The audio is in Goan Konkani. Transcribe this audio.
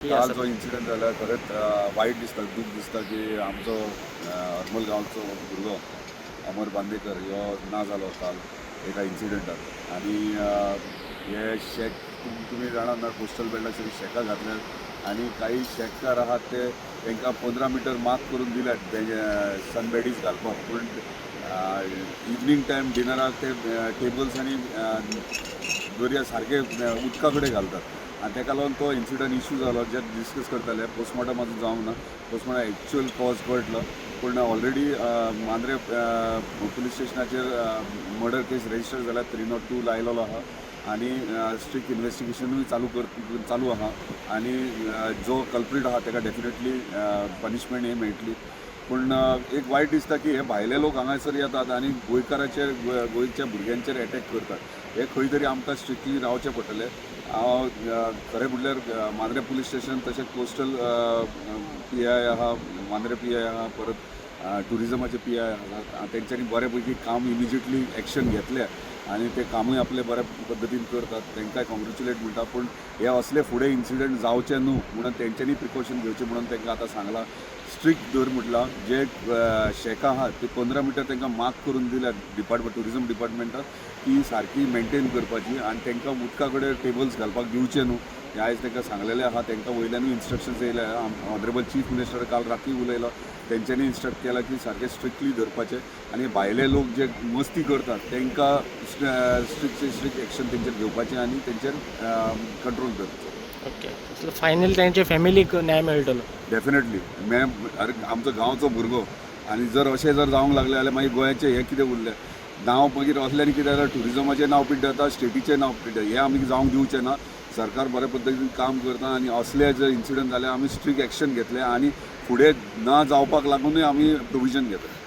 काल जो इन्सिडंट जाला, खरेंच वायट दिसता, दूख दिसता की आमचो हरमल गांवचो भुरगो अमर बांदेकर ह्यो ना जालो काल एका इन्सिडंटात. आनी हे शेक तुमी जाणात ना, कोस्टल बेल्टाचेर शेकां घातल्यात आनी काही शेककार आहात ते तांकां 15 मिटर मार्क करून दिल्यात सनबेडीज घालपाक, पूण इवनींग टायम डिनराक ते टेबल्स आनी दर्या सारके उदका कडेन घालतात आनी ताका लागून तो इन्सिडंट इशू जालो. जे डिस्कस करताले, पोस्टमॉर्टम अजून जावंक ना, पोस्टमॉर्टम एक्चुअल कॉज कळटलो. पूण ऑलरेडी मांद्रे पुलीस स्टेशनाचेर मर्डर केस रजिस्टर जाल्या, 302 लायलेलो आहा आनी स्ट्रिक्ट इन्वेस्टिगेशनूय चालू आहा आनी जो कल्प्रीट आहा ताका डेफिनेटली पनिशमेंट हे मेळटली. पूण एक वायट दिसता की हे भायले लोक हांगासर येतात आनी गोंयकाराचेर, गोंयच्या भुरग्यांचेर एटॅक करतात. हे खंय तरी आमकां स्ट्रिक्टली रावचें पडटलें. हांव खरें म्हटल्यार मांद्रे पुलीस स्टेशन तशेंच कोस्टल पीआय आहा, मांद्रे पीआय आहा, परत ट्युरिजमाचे पीआय आहा, तेंच्यांनी बरे पैकी काम इमिजिएटली एक्शन घेतलें आनी ते कामूय आपले बऱ्या पद्दतीन करतात. तांकांय कॉंग्रेच्युलेट म्हणटा. पूण हे असले फुडें इन्सिडंट जावचे न्हू म्हणून तेंच्यांनी प्रिकॉशन घेवचें म्हणून तांकां आतां सांगलां. स्ट्रिक्ट धर म्हटलां, जे शेकां आहात ती 15 मिटर तांकां मार्क करून दिल्यात डिपार्टमेंट, ट्युरिजम डिपार्टमेंटाक, ती सारकी मेंटेन करपाची आनी तांकां उदका कडेन टेबल्स घालपाक दिवचे न्हू, हें आयज तांकां सांगलेलें आहा. तांकां वयल्यानूय इन्स्ट्रक्शन्स येयले. ऑनरेबल चीफ मिनिस्टर काल राती उलयलो, तेंच्यांनी इन्स्ट्रक्ट केलां की सारकें स्ट्रिक्टली धरपाचें आनी भायले लोक जे मस्ती करतात तांकां स्ट्रिक्ट स्ट्रिक्ट एक्शन तेंचेर घेवपाचें आनी तेंचेर कंट्रोल करचो. ओके, फायनली तांच्या फॅमिलीक न्याय मेळटलो? Definitely ma'am. अरे, आमचो गांवचो भुरगो आनी जर अशें जर जावंक लागलें जाल्यार मागीर गोंयाचें हें कितें उरलें नांव? मागीर असल्यानी कितें जाल्यार ट्युरिजमाचें नांव पिड्ड्यार जाता, स्टेटीचें नांव पिड्ड्यार. हें आमी जावंक दिवचें ना. सरकार बऱ्या पद्दतीन काम करता आनी असले जर इन्सिडंट जाल्यार आमी स्ट्रिक्ट एक्शन घेतले आनी फुडें ना जावपाक लागूनय आमी प्रोविजन घेतले.